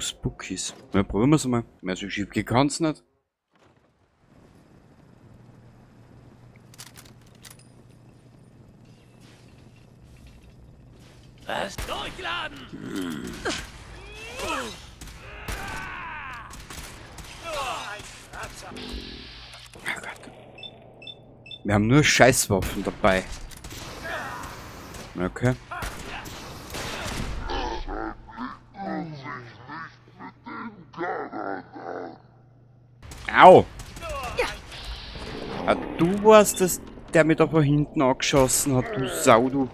Spookies. Na, probieren wir es mal. Mehr so schief geht kann's nicht. Was? Durchladen! Oh Gott. Wir haben nur Scheißwaffen dabei. Okay. Au! Ah, du warst das, der mich da von hinten angeschossen hat, du Sau, du.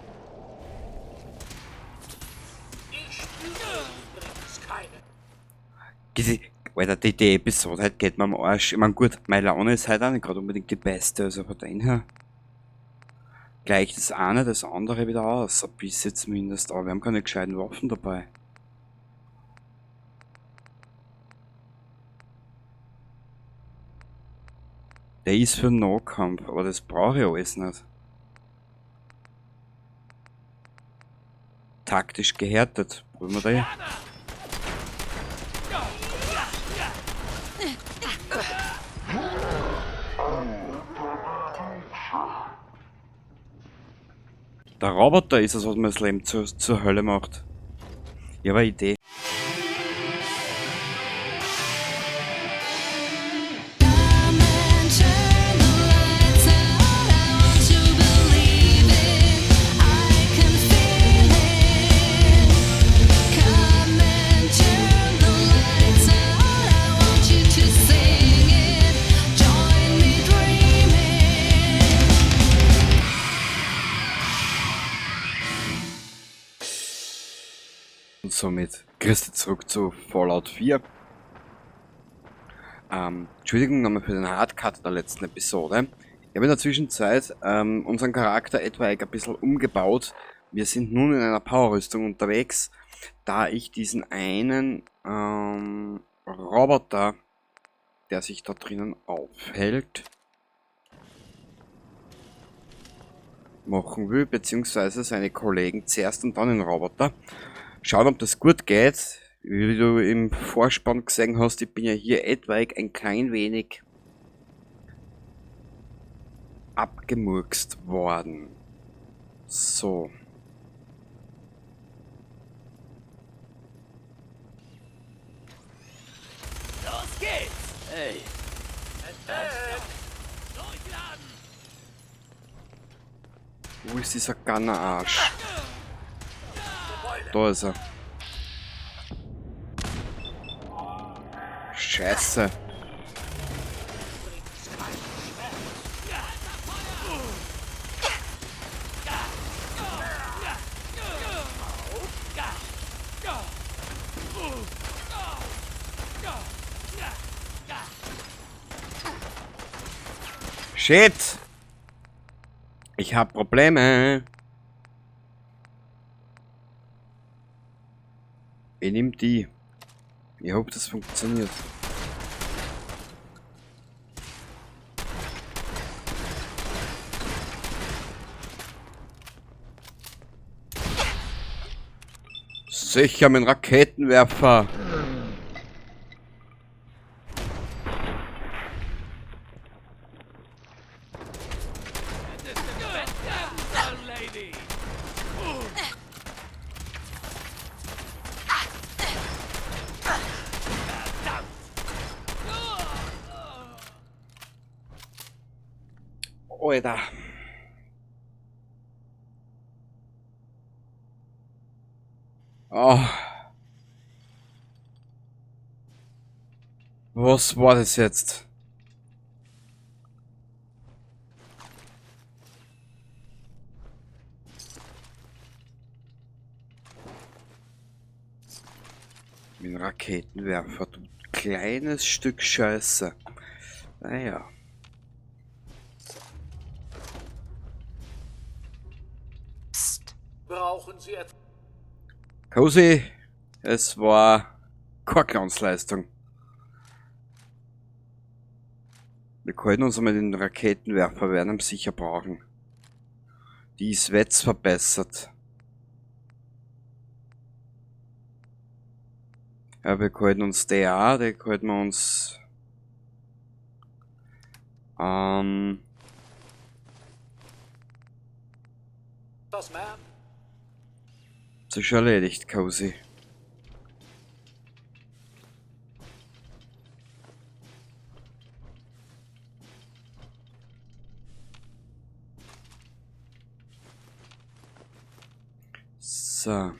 Alter, die Episode heute geht mir am Arsch. Ich mein, gut, meine Laune ist heute auch nicht gerade unbedingt die beste, also von dem her gleicht das eine das andere wieder aus, ein bisschen zumindest, aber wir haben keine gescheiten Waffen dabei. Der ist für Nahkampf, aber das brauche ich alles nicht. Taktisch gehärtet. Probieren wir da hier. Der Roboter ist es, was mir das Leben zur Hölle macht. Ich habe eine Idee. Und somit Christi zurück zu Fallout 4. Entschuldigung nochmal für den Hardcut der letzten Episode. Ich habe in der Zwischenzeit unseren Charakter etwaig ein bisschen umgebaut. Wir sind nun in einer Powerrüstung unterwegs, da ich diesen einen Roboter, der sich da drinnen aufhält, machen will, beziehungsweise seine Kollegen zuerst und dann den Roboter. Schauen, ob das gut geht. Wie du im Vorspann gesehen hast, ich bin ja hier etwaig ein klein wenig abgemurkst worden. So. Los geht's! Hey! Durchladen! Wo ist dieser Gunner-Arsch? Da ist er. Scheiße. Shit! Ich hab Probleme. Ich nehm die. Ich hoffe, das funktioniert. Sicher mit Raketenwerfer. Alter. Oh. Was war das jetzt? Mit dem Raketenwerfer, du kleines Stück Scheiße. Naja. Psst. Brauchen Sie etwas? Cozy, es war keine Glanzleistung. Wir können uns einmal den Raketenwerfer werden sicher brauchen. Die ist Wetz verbessert. Ja, wir halten uns die auch, die halten wir uns. Was, Ma'am? Ist schon erledigt, Cozy. So.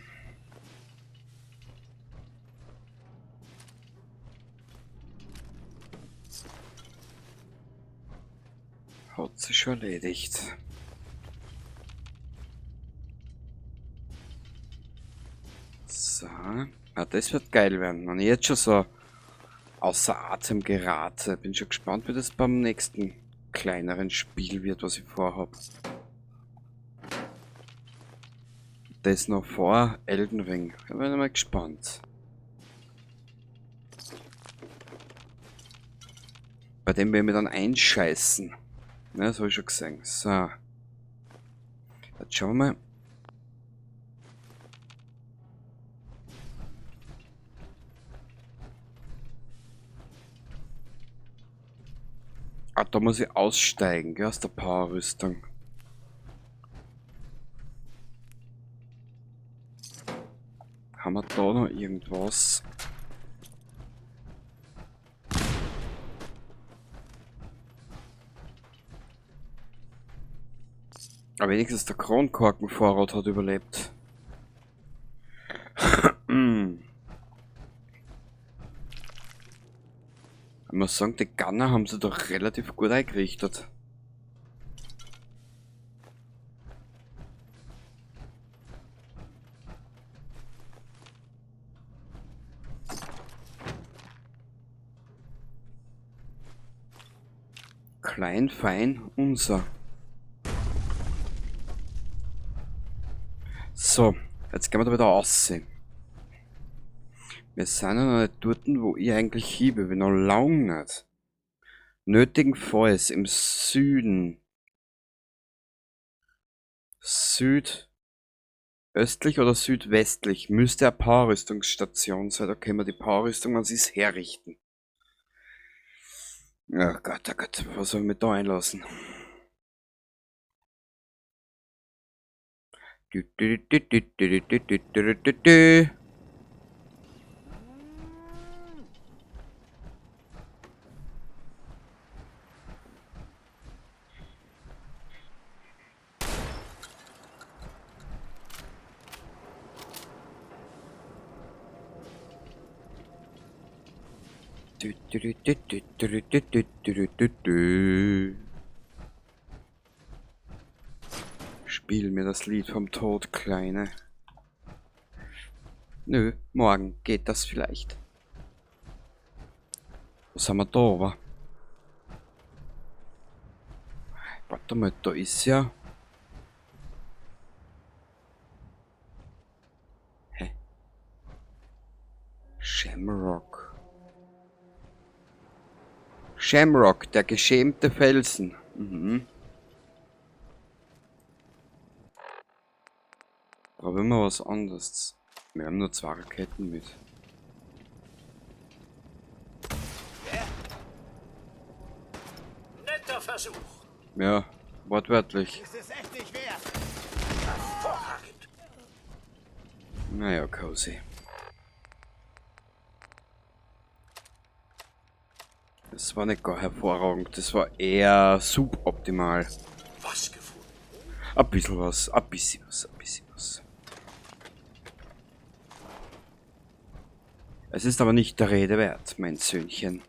Hat sich schon erledigt. So. Ah, das wird geil werden. Wenn ich jetzt schon so außer Atem gerate. Bin schon gespannt, wie das beim nächsten kleineren Spiel wird, was ich vorhab. Das noch vor Elden Ring. Ich bin mal gespannt. Bei dem werden wir dann einscheißen. Ne, das hab ich schon gesehen. So. Jetzt schauen wir mal. Ah, da muss ich aussteigen, gell, aus der Powerrüstung. Haben wir da noch irgendwas? Aber wenigstens der Kronkorkenvorrat hat überlebt. Ich muss sagen, die Gunner haben sie doch relativ gut eingerichtet. Klein, fein, unser. So, jetzt gehen wir da wieder raus. Wir sind ja noch nicht dort, wo ich eigentlich hin will, noch lang nicht. Nötigenfalls im Süden. Südöstlich oder südwestlich müsste eine Powerrüstungsstation sein. Da können wir die Powerrüstung, wenn sie es herrichten. Oh Gott, oh Gott, was soll ich mich da einlassen? Du, du, du, du, du, du, du, du, du, du. Spiel mir das Lied vom Tod, Kleine. Nö, morgen geht das vielleicht. Was haben wir da, wa? Warte mal, da ist ja... Hä? Shamrock. Shamrock, der geschämte Felsen. Mhm. Probieren wir was anderes. Wir haben nur 2 Raketen mit. Netter Versuch. Ja, wortwörtlich. Ist es echt nicht wert. Hervorragend. Naja, Cozy. Das war nicht gar hervorragend, das war eher suboptimal. Was gefunden? Ein bisschen was, ein bisschen was, ein bisschen was. Es ist aber nicht der Rede wert, mein Söhnchen.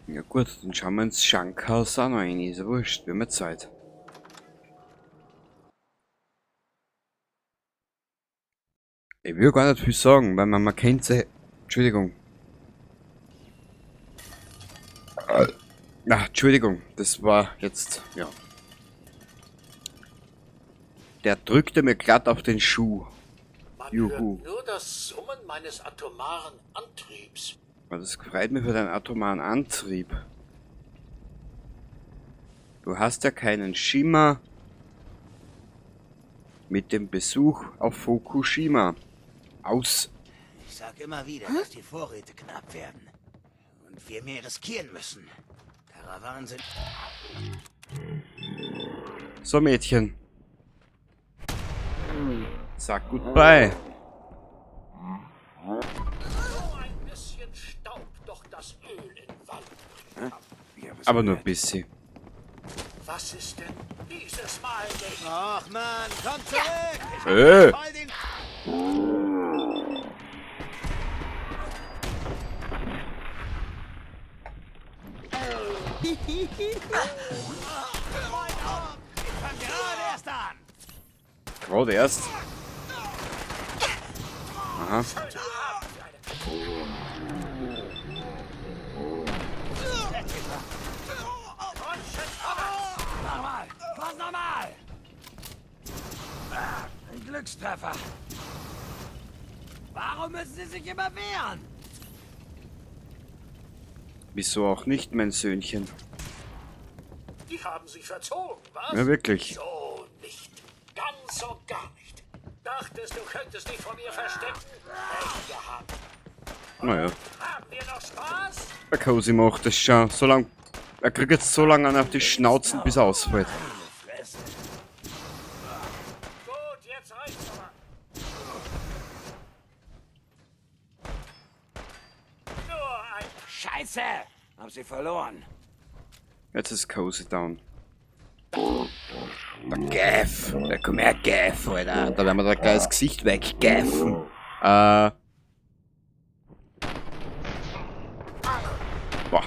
Ja gut, dann schauen wir ins Schankhaus auch noch rein, ist ja wurscht, wir haben ja Zeit. Ich will gar nicht viel sagen, weil man kennt sie. Entschuldigung. Ach, Entschuldigung, das war jetzt, ja. Der drückte mir glatt auf den Schuh. Man Juhu. hört nur das Summen meines atomaren Antriebs. Das freut mich für deinen atomaren Antrieb. Du hast ja keinen Schimmer mit dem Besuch auf Fukushima. Aus. Ich sag immer wieder, dass die Vorräte knapp werden. Und wir mehr riskieren müssen. Karawanen sind... So, Mädchen. Sag goodbye. Nur ein bisschen Staub, doch das Öl in Wald. Aber nur ein bisschen. Was ist denn dieses Mal nicht? Ach man, komm zurück! Ich hab voll den... Ich fang gerade erst an! Gerade erst. Aha. Nochmal! Was nochmal! Ah, ein Glückstreffer! Warum müssen Sie sich immer wehren? Wieso auch nicht, mein Söhnchen? Die haben sich verzogen, was? Ja, wirklich. So nicht. Ganz und gar nicht. Dachtest, du könntest dich vor mir verstecken? Pech gehabt. Naja. Haben wir noch Spaß? Der Cozy macht das schon. So lang, er kriegt jetzt so lange einen auf die Schnauzen, bis er ausfällt. Fresse. Gut, jetzt reicht's aber. Nur ein Scheiße! Hab sie verloren. Jetzt ist Cozy down. Der Gaff. Da komm her, Gaff, Alter. Da werden wir da gleich das Gesicht weggaffen. Boah.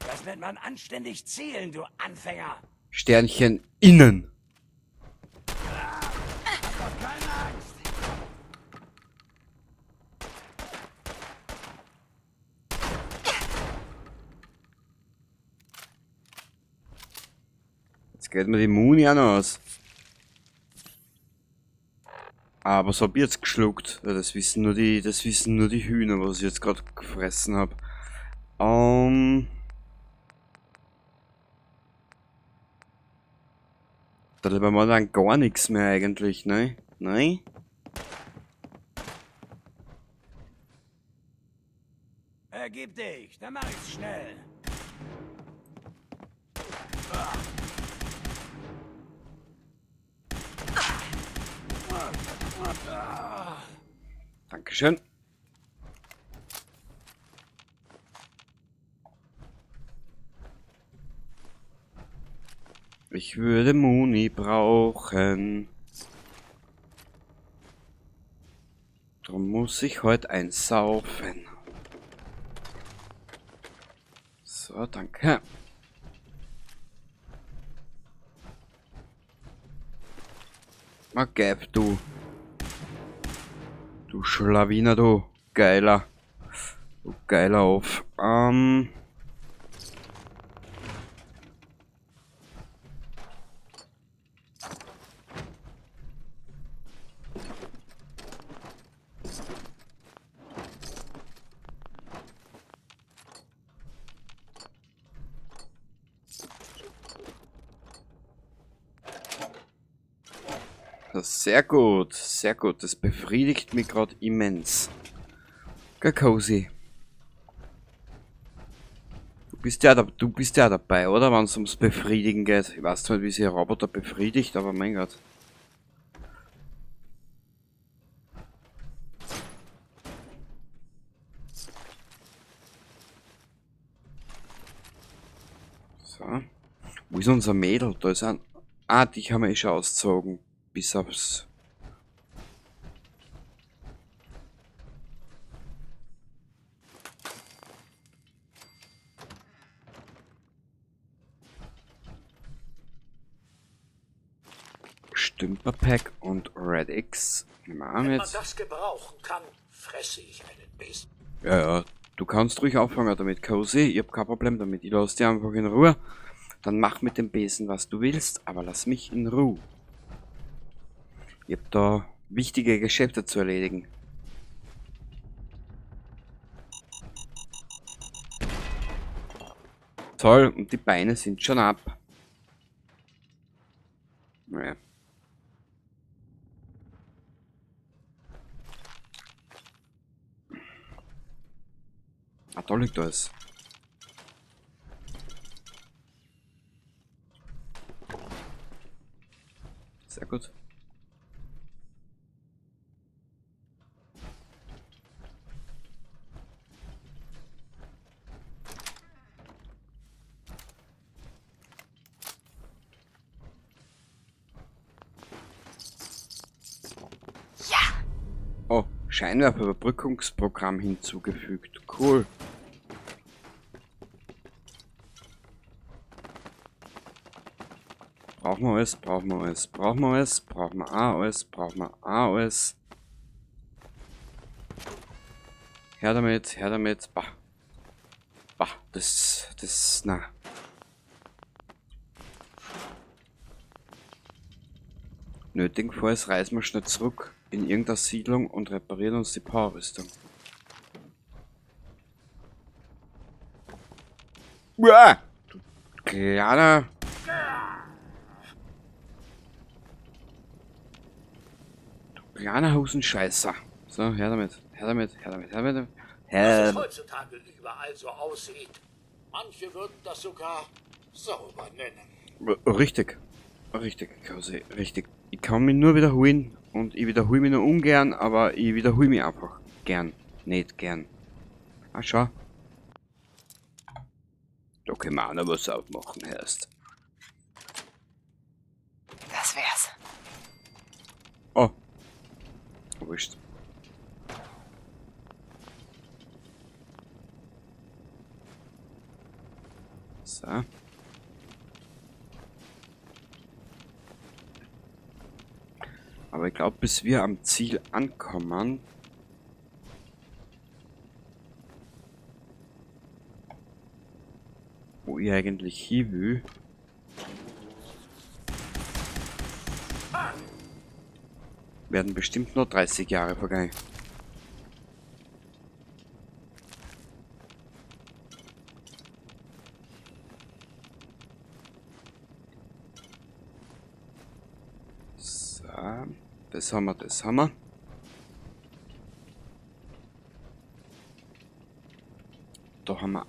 Das nennt man anständig zielen, du Anfänger. Sternchen innen. Hab keine Angst. Jetzt geht mir die Muni auch noch aus. Aber was hab ich jetzt geschluckt? Ja, das wissen nur die, das wissen nur die Hühner, was ich jetzt grad gefressen hab. Da haben wir dann gar nichts mehr eigentlich, ne? Nein? Ergib dich, dann mach ich's schnell. Dankeschön. Ich würde Muni brauchen. Drum muss ich heute einsaufen. So, danke. Na, gäb, du. Du Schlawiner, du. Geiler. Du geiler auf. Das ist sehr gut, sehr gut. Das befriedigt mich grad immens. Gell, Cozy? Du bist ja da, du bist ja dabei, oder? Wenn's ums Befriedigen geht. Ich weiß zwar nicht, wie sich ein Roboter befriedigt, aber mein Gott. So. Wo ist unser Mädel? Da ist ein... Ah, dich haben wir eh schon ausgezogen. Bis aufs... Stümperpack und Red X. Nehmen wir auch Wenn man mit. das gebrauchen kann, fresse ich einen Bissen. Ja, ja. Du kannst ruhig anfangen damit, Cozy. Ich hab kein Problem damit. Ich lass dich einfach in Ruhe. Dann mach mit dem Besen, was du willst, aber lass mich in Ruhe. Ich hab da wichtige Geschäfte zu erledigen. Toll, und die Beine sind schon ab. Naja. Ah, da liegt alles. Sehr gut. Ja! Oh, Scheinwerferüberbrückungsprogramm hinzugefügt. Cool. Brauchen wir alles, brauchen wir alles, brauchen wir alles, brauchen wir auch alles, brauchen wir auch alles. Her damit, her damit. Bah. Bah, das, na. Nötigenfalls reisen wir schnell zurück in irgendeine Siedlung und reparieren uns die Powerrüstung. Uah! Du kleiner... Du kleiner Hosenscheißer. So, her damit, her damit, her damit, her damit. Her Dass es heutzutage überall so aussieht. Manche würden das sogar sauber nennen. Richtig. Richtig, Cozy, richtig. Ich kann mich nur wiederholen und ich wiederhole mich nur ungern, aber ich wiederhole mich einfach gern. Nicht gern. Ah, schau. Da können wir auch noch was aufmachen, erst. Das wär's. Oh. Wurscht. So. Aber ich glaub, bis wir am Ziel ankommen, wo ich eigentlich hin will, werden bestimmt noch 30 Jahre vergehen. So, das haben wir, das haben wir. Da haben wir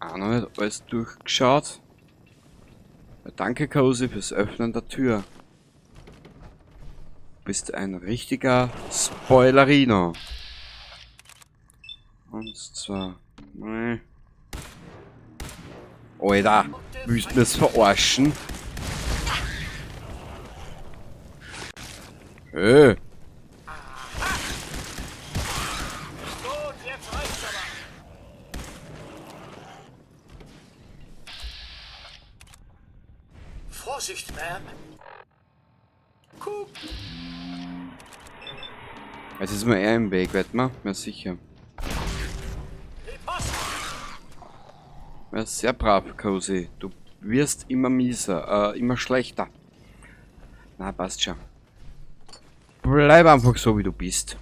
auch noch nicht alles durchgeschaut. Ja, danke, Cozy, fürs Öffnen der Tür. Du bist ein richtiger Spoilerino. Und zwar... Nee. Alter, willst du das verarschen? Hey. Gut, jetzt reicht's aber. Vorsicht, Ma'am. Guck. Es ist mir eher im Weg, wett mal? Ja, sicher. Ja, sehr brav, Cozy. Du wirst immer mieser, immer schlechter. Na, passt schon. Bleib einfach so, wie du bist.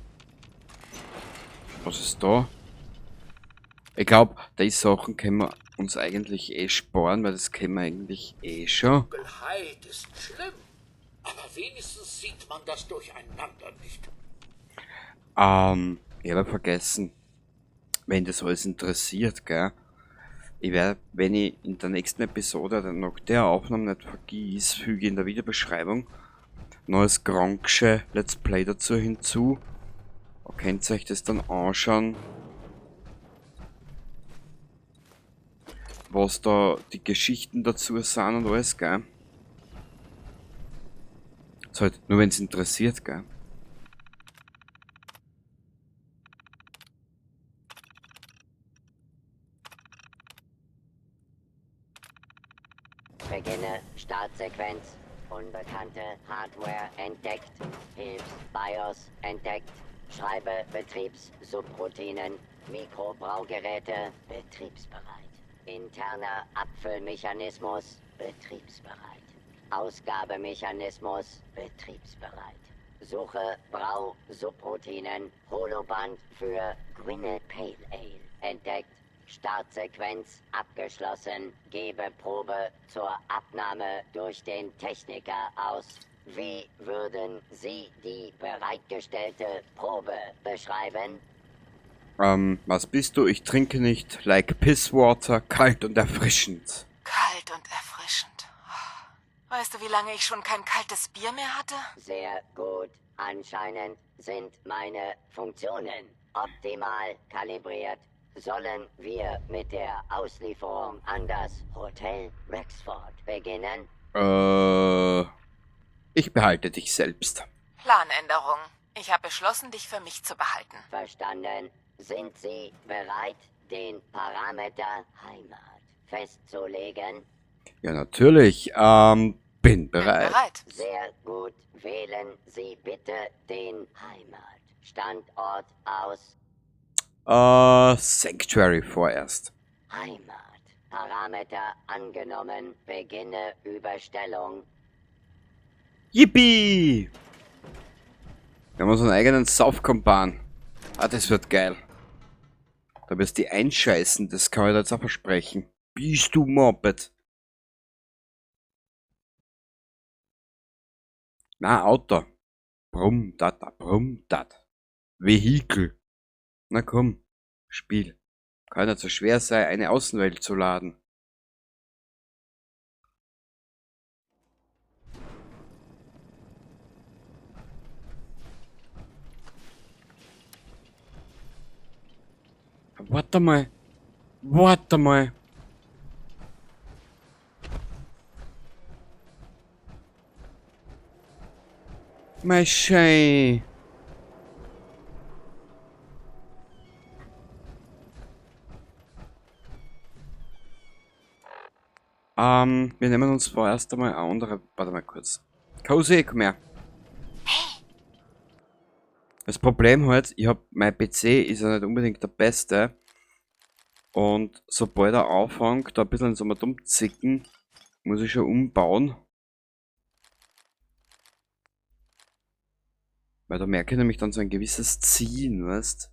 Was ist da? Ich glaub, die Sachen können wir uns eigentlich eh sparen, weil das kennen wir eigentlich eh schon. Dunkelheit ist schlimm, aber wenigstens sieht man das Durcheinander nicht. Ich hab vergessen, wenn das alles interessiert, gell? Ich werd, wenn ich in der nächsten Episode dann noch der Aufnahme nicht vergiss, füge ich in der Videobeschreibung neues Gronk'sche Let's Play dazu hinzu. Da könnt ihr euch das dann anschauen, was da die Geschichten dazu sind und alles, gell? Ist halt nur wenn's interessiert, gell? Beginne Startsequenz. Unbekannte Hardware entdeckt. Hilfs BIOS entdeckt. Schreibe Betriebssubroutinen. Mikrobraugeräte betriebsbereit. Interner Abfüllmechanismus betriebsbereit. Ausgabemechanismus betriebsbereit. Suche Brau-Subroutinen. Holoband für Gwyneth Pale Ale entdeckt. Startsequenz abgeschlossen. Gebe Probe zur Abnahme durch den Techniker aus. Wie würden Sie die bereitgestellte Probe beschreiben? Was bist du? Ich trinke nicht. Like Pisswater, kalt und erfrischend. Kalt und erfrischend. Oh. Weißt du, wie lange ich schon kein kaltes Bier mehr hatte? Sehr gut. Anscheinend sind meine Funktionen optimal kalibriert. Sollen wir mit der Auslieferung an das Hotel Rexford beginnen? Ich behalte dich selbst. Planänderung. Ich habe beschlossen, dich für mich zu behalten. Verstanden. Sind Sie bereit, den Parameter Heimat festzulegen? Ja, natürlich. Bin Bin bereit. bereit. Sehr gut. Wählen Sie bitte den Heimatstandort aus. Sanctuary vorerst. Heimat. Parameter angenommen. Beginne Überstellung. Yippie! Wir haben unseren eigenen Saufkumpan. Ah, das wird geil. Da wirst du die einscheißen, das kann ich dir jetzt auch versprechen. Bist du Moped? Na, Auto. Brumm, dat, brumm, dat. Vehikel. Na komm, Spiel. Kann nicht so schwer sein, eine Außenwelt zu laden. Warte mal. Warte mal. Mein Schei. Wir nehmen uns vorerst einmal eine andere. Warte mal kurz. Cozy, komm her. Das Problem halt, mein PC ist ja nicht unbedingt der beste. Und sobald er anfängt, da ein bisschen so mal dumm zicken, muss ich schon umbauen. Weil da merke ich nämlich dann so ein gewisses Ziehen, weißt?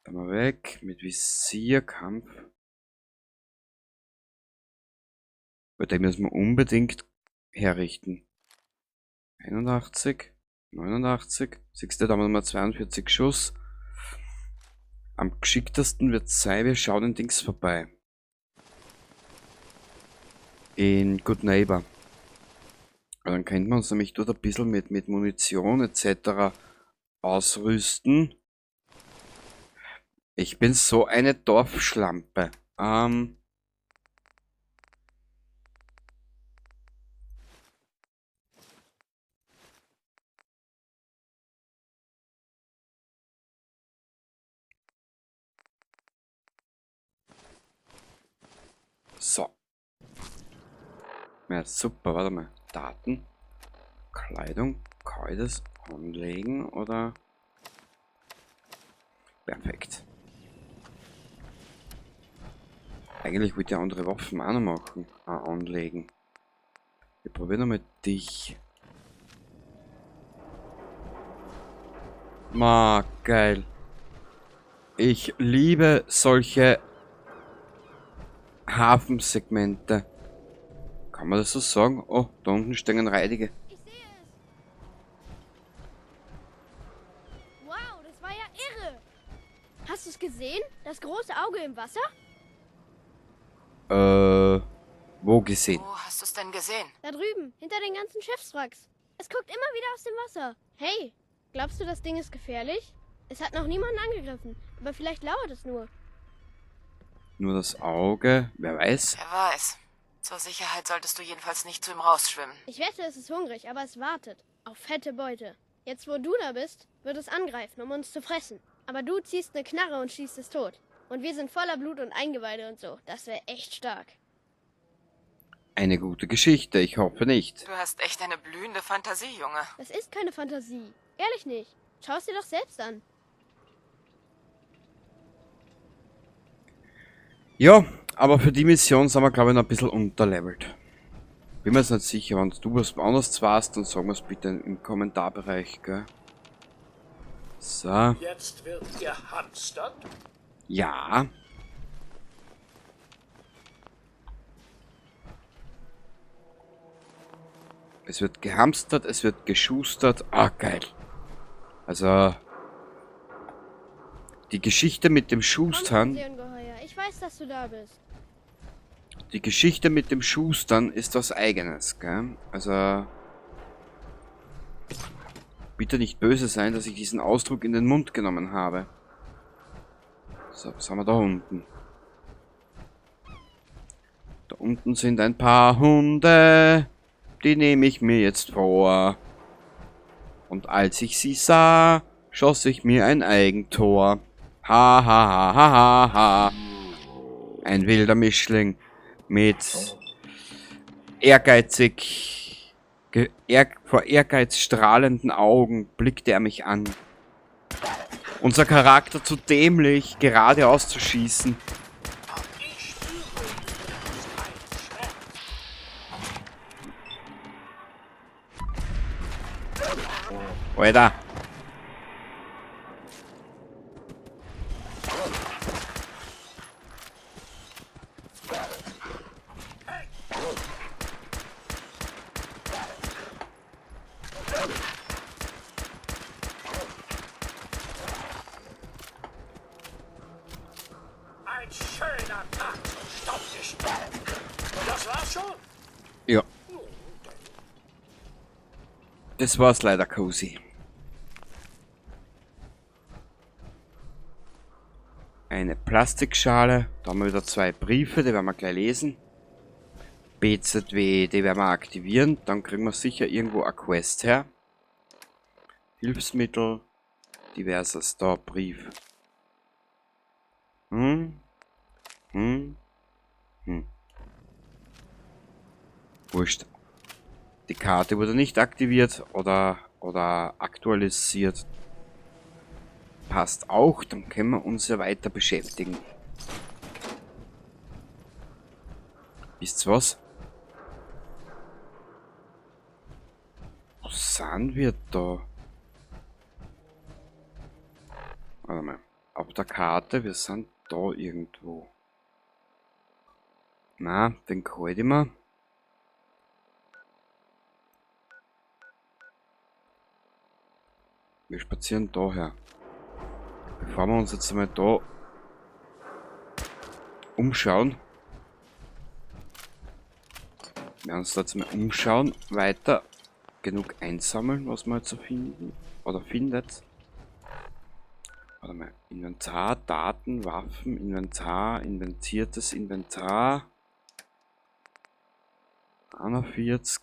Einmal weg, mit Visierkampf. Weil den müssen wir unbedingt herrichten. 81, 89, siehst du, da haben wir nochmal 42 Schuss. Am geschicktesten wird sein, wir schauen in Dings vorbei. In Goodneighbor. Weil dann könnten wir uns nämlich dort ein bisschen mit Munition et cetera ausrüsten. Ich bin so eine Dorfschlampe. So. Ja, super, warte mal. Daten, Kleidung, kann ich das anlegen oder? Perfekt. Eigentlich wollte ich andere Waffen auch noch machen, auch anlegen. Ich probiere nochmal dich. Ma, geil. Ich liebe solche Hafensegmente. Kann man das so sagen? Oh, da unten stehen Reidige. Ich sehe es. Wow, das war ja irre. Hast du's gesehen? Das große Auge im Wasser? Wo gesehen? Wo hast du's denn gesehen? Da drüben, hinter den ganzen Schiffswracks. Es guckt immer wieder aus dem Wasser. Hey, glaubst du, das Ding ist gefährlich? Es hat noch niemanden angegriffen, aber vielleicht lauert es nur. Nur das Auge, wer weiß. Wer weiß. Zur Sicherheit solltest du jedenfalls nicht zu ihm rausschwimmen. Ich wette, es ist hungrig, aber es wartet. Auf fette Beute. Jetzt, wo du da bist, wird es angreifen, um uns zu fressen. Aber du ziehst eine Knarre und schießt es tot. Und wir sind voller Blut und Eingeweide und so. Das wär echt stark. Eine gute Geschichte, ich hoffe nicht. Du hast echt eine blühende Fantasie, Junge. Das ist keine Fantasie. Ehrlich nicht. Schau es dir doch selbst an. Ja, aber für die Mission sind wir, glaube ich, noch ein bisschen unterlevelt. Bin mir jetzt nicht sicher, wenn du was anderes weißt, dann sagen wir's bitte im Kommentarbereich, gell? So. Jetzt wird gehamstert. Ja. Es wird gehamstert, es wird geschustert. Ah, geil. Also, die Geschichte mit dem Komm, Schustern... Seeungeheuer. Ich weiß, dass du da bist. Die Geschichte mit dem Schustern ist was Eigenes, gell? Also, bitte nicht böse sein, dass ich diesen Ausdruck in den Mund genommen habe. So, was haben wir da unten? Da unten sind ein paar Hunde. Die nehme ich mir jetzt vor. Und als ich sie sah, schoss ich mir ein Eigentor. Ha, ha, ha, ha, ha, ha. Ein wilder Mischling mit vor Ehrgeiz strahlenden Augen blickte er mich an. Unser Charakter zu dämlich, geradeaus zu schießen. Alter. Ein schöner Tag zum Staubwischen. Das war's schon? Ja. Das war's leider, Cozy. Eine Plastikschale. Da haben wir wieder zwei Briefe, die werden wir gleich lesen. BZW, die werden wir aktivieren. Dann kriegen wir sicher irgendwo eine Quest her. Hilfsmittel, diverses. Da, Brief. Wurscht. Die Karte wurde nicht aktiviert oder aktualisiert. Passt auch, dann können wir uns ja weiter beschäftigen. Wisst ihr was? Wo sind wir da? Warte mal. Auf der Karte, wir sind da irgendwo. Na, den halte ich mir. Wir spazieren daher. Bevor wir uns jetzt einmal da umschauen. Wir werden uns da jetzt mal umschauen. Weiter genug einsammeln, was man jetzt so finden oder findet. Warte mal. Inventar, Daten, Waffen, Inventar, inventiertes Inventar. 41.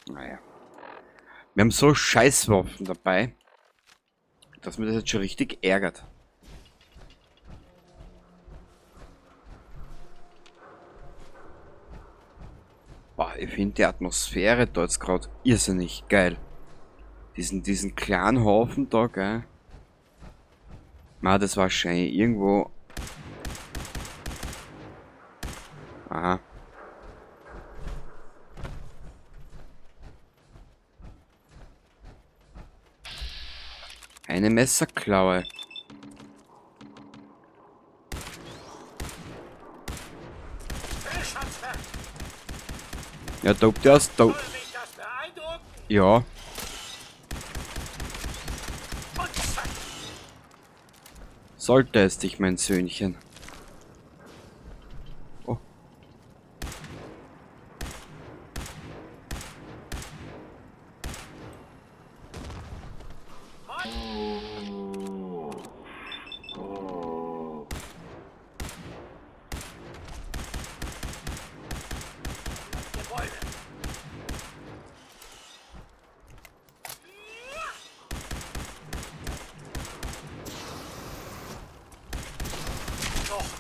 Naja. Wir haben so Scheißwaffen dabei, dass mir das jetzt schon richtig ärgert. Boah, ich find die Atmosphäre da jetzt grad irrsinnig geil. Diesen kleinen Haufen da, gell? Ma, das war wahrscheinlich irgendwo... Aha. Eine Messerklaue. Ja, dope der ist dope. Ja. Sollte es dich, mein Söhnchen. Oh.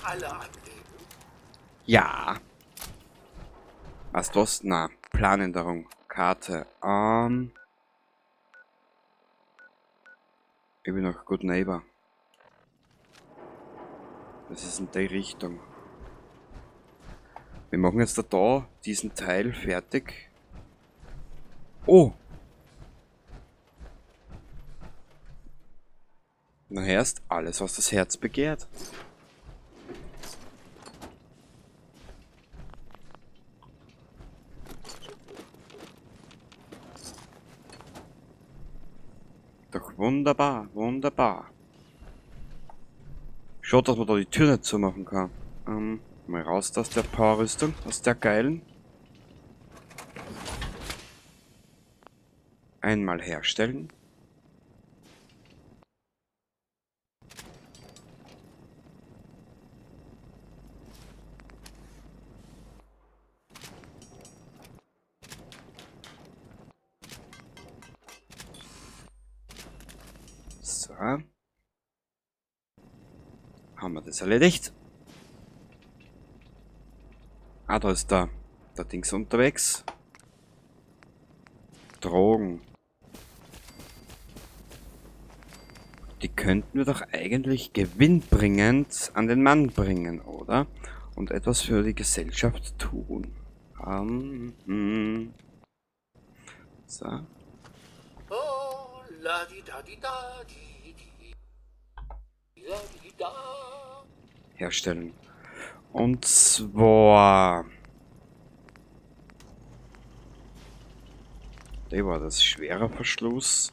Alle am Leben? Ja. Was das? Na, Planänderung. Karte. Ich bin noch Good Neighbor. Das ist in die Richtung. Wir machen jetzt da diesen Teil fertig. Oh! Na erst alles, was das Herz begehrt. Doch wunderbar, wunderbar. Schaut, dass man da die Tür nicht zumachen kann. Mal raus aus der Powerrüstung, aus der geilen. Einmal herstellen. So. Haben wir das erledigt? Ah, da ist der Dings unterwegs. Drogen. Die könnten wir doch eigentlich gewinnbringend an den Mann bringen, oder? Und etwas für die Gesellschaft tun. So. Oh, la di da di da di di. La di da. Herstellen. Und zwar... Der war das schwerer Verschluss.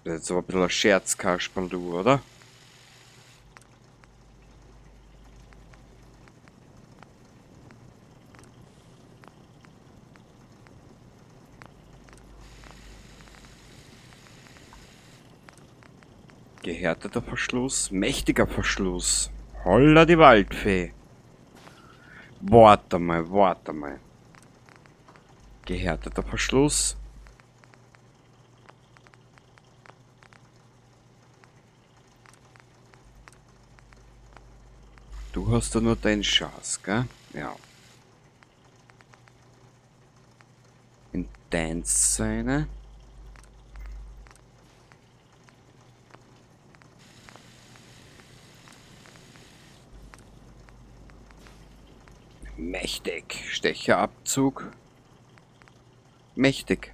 Das ist jetzt aber ein bisschen ein Scherzkasperl, du, oder? Gehärteter Verschluss, mächtiger Verschluss. Holla die Waldfee. Warte mal, warte mal. Gehärteter Verschluss. Du hast da nur deinen Schatz, gell? Ja. In Dance-Szene. Mächtig. Stecherabzug. Mächtig.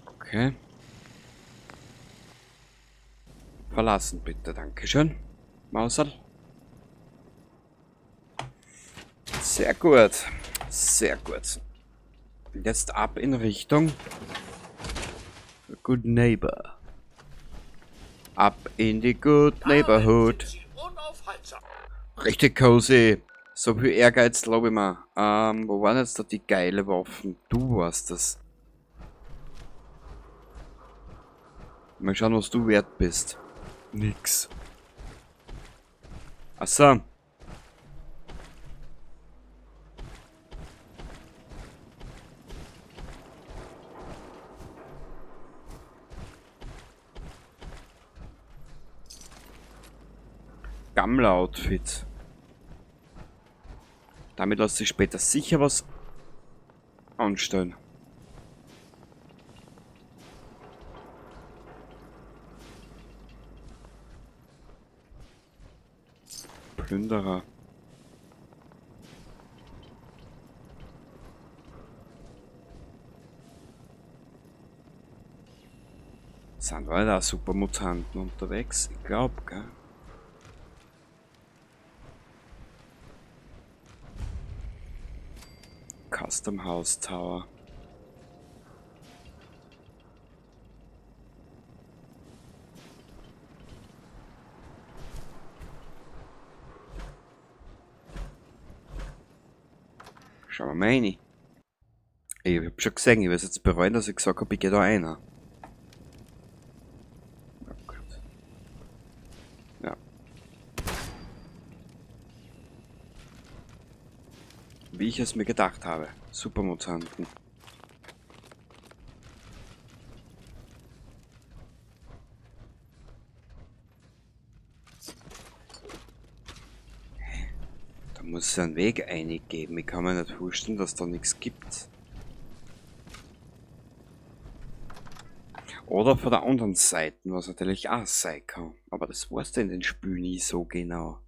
Okay. Verlassen bitte, dankeschön. Mausal. Sehr gut. Sehr gut. Jetzt ab in Richtung Good Neighbor. Ab in die Good Neighborhood. Richtig cozy. So viel Ehrgeiz, glaub ich mir. Wo waren jetzt da die geile Waffen? Du warst das. Mal schauen, was du wert bist. Nix. Achso. Gammler-Outfit. Damit lässt sich später sicher was anstellen. Plünderer. Sind wir da Supermutanten unterwegs? Ich glaub, gell? Custom House Tower. Schauen wir mal rein. Ich hab schon gesehen, ich werd's jetzt bereuen, dass ich gesagt hab, ich geh da rein. Oh Gott. Ja. Wie ich es mir gedacht habe. Supermutanten. Hä? Da muss es einen Weg eingeben. Ich kann mir nicht vorstellen, dass da nichts gibt. Oder von der anderen Seite, was natürlich auch sein kann. Aber das weißt du in den Spielen nie so genau.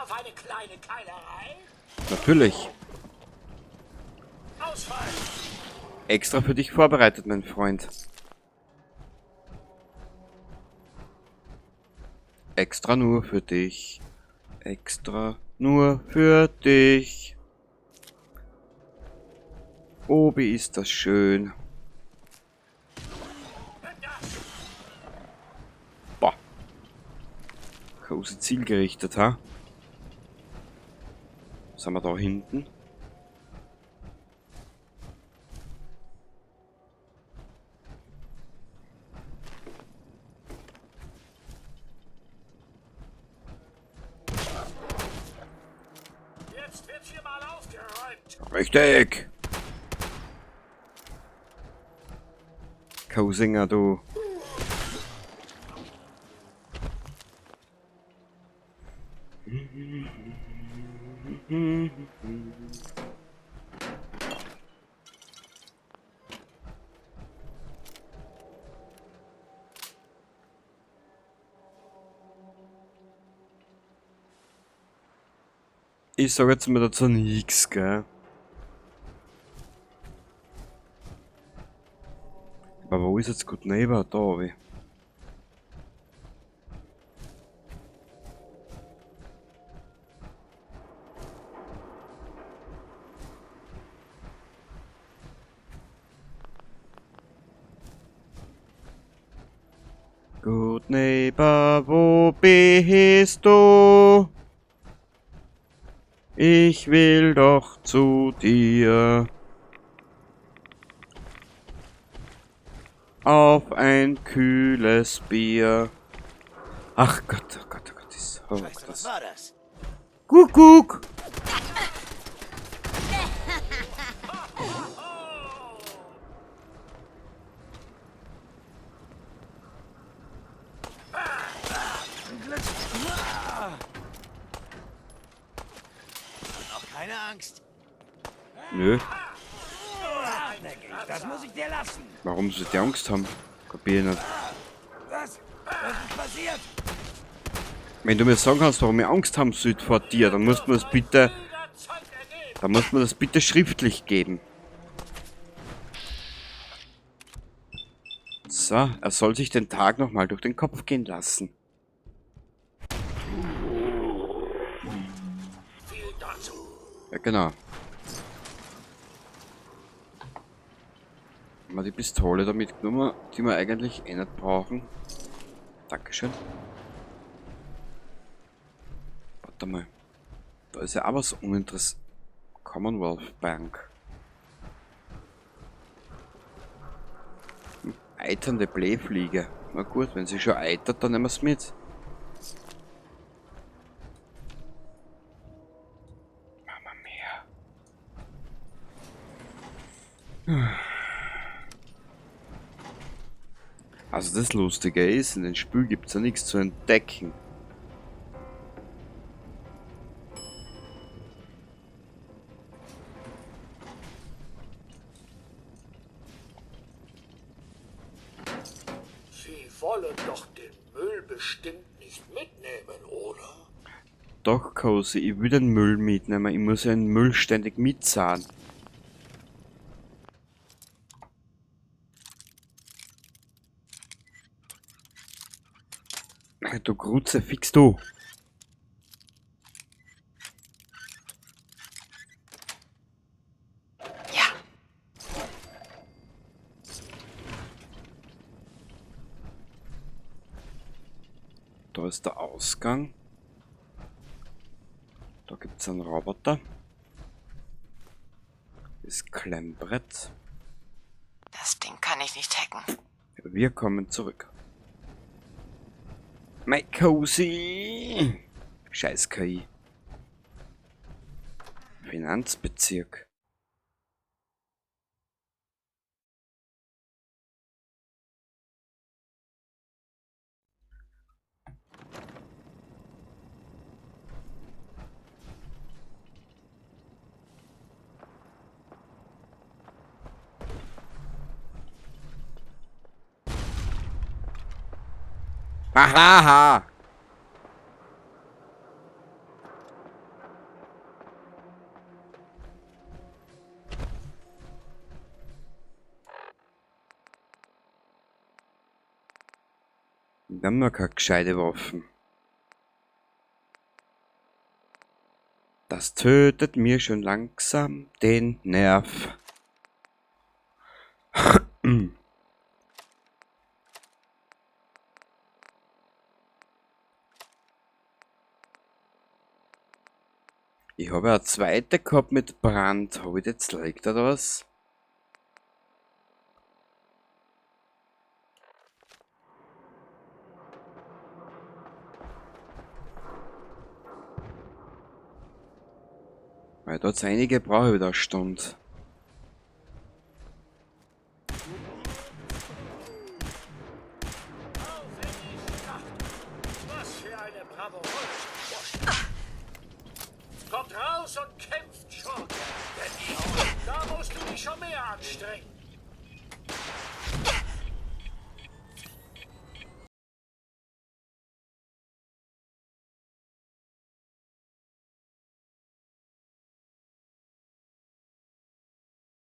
Auf eine kleine Keilerei? Natürlich. Ausfall. Extra für dich vorbereitet, mein Freund. Extra nur für dich. Extra nur für dich. Oh, wie ist das schön. Boah. Große zielgerichtet, ha? Was haben wir da hinten? Jetzt wird hier mal aufgeräumt. Richtig! Kausinger, du. Ich sag jetzt mal dazu nichts, gell? Aber wo ist jetzt Good Neighbor? Da hab ich. Good Neighbor, wo bist du? Ich will doch zu dir. Auf ein kühles Bier. Ach Gott, oh Gott, oh Gott, ist, oh Scheiße, Gott, was war das? Kuckuck! Noch keine Angst. Nö. Das muss ich dir lassen. Warum soll die Angst haben? Kapier ich nicht. Was? Was ist passiert? Wenn du mir sagen kannst, warum ich Angst haben sollte vor dir, dann musst du mir das bitte, dann musst du mir das bitte schriftlich geben. So, er soll sich den Tag nochmal durch den Kopf gehen lassen. Ja, genau. Haben wir die Pistole da mitgenommen, die wir eigentlich eh nicht brauchen. Dankeschön. Warte mal. Da ist ja auch was uninteressant. Commonwealth Bank. Eiternde Blähfliege. Na gut, wenn sie schon eitert, dann nehmen wir's mit. Mama mia. Also das Lustige ist, in den Spiel gibt's ja nichts zu entdecken. Sie wollen doch den Müll bestimmt nicht mitnehmen, oder? Doch, Cozy, ich will den Müll mitnehmen. Ich muss ja den Müll ständig mitzahlen. Du Grutze, fix du. Ja. Da ist der Ausgang. Da gibt es einen Roboter. Das Klemmbrett. Das Ding kann ich nicht hacken. Wir kommen zurück. My Cozy! Scheiß KI. Finanzbezirk. Hahaha! Wir haben noch keine gescheite Waffen. Das tötet mir schon langsam den Nerv. Ich habe ja eine zweite gehabt mit Brand. Habe ich das jetzt gelegt oder was? Weil dort einige brauche ich wieder eine Stunde. Auf in die Schlacht! Was für eine bravouröse Vorstellung! Kommt raus und kämpft, Schurke! Denn da musst du dich schon mehr anstrengen.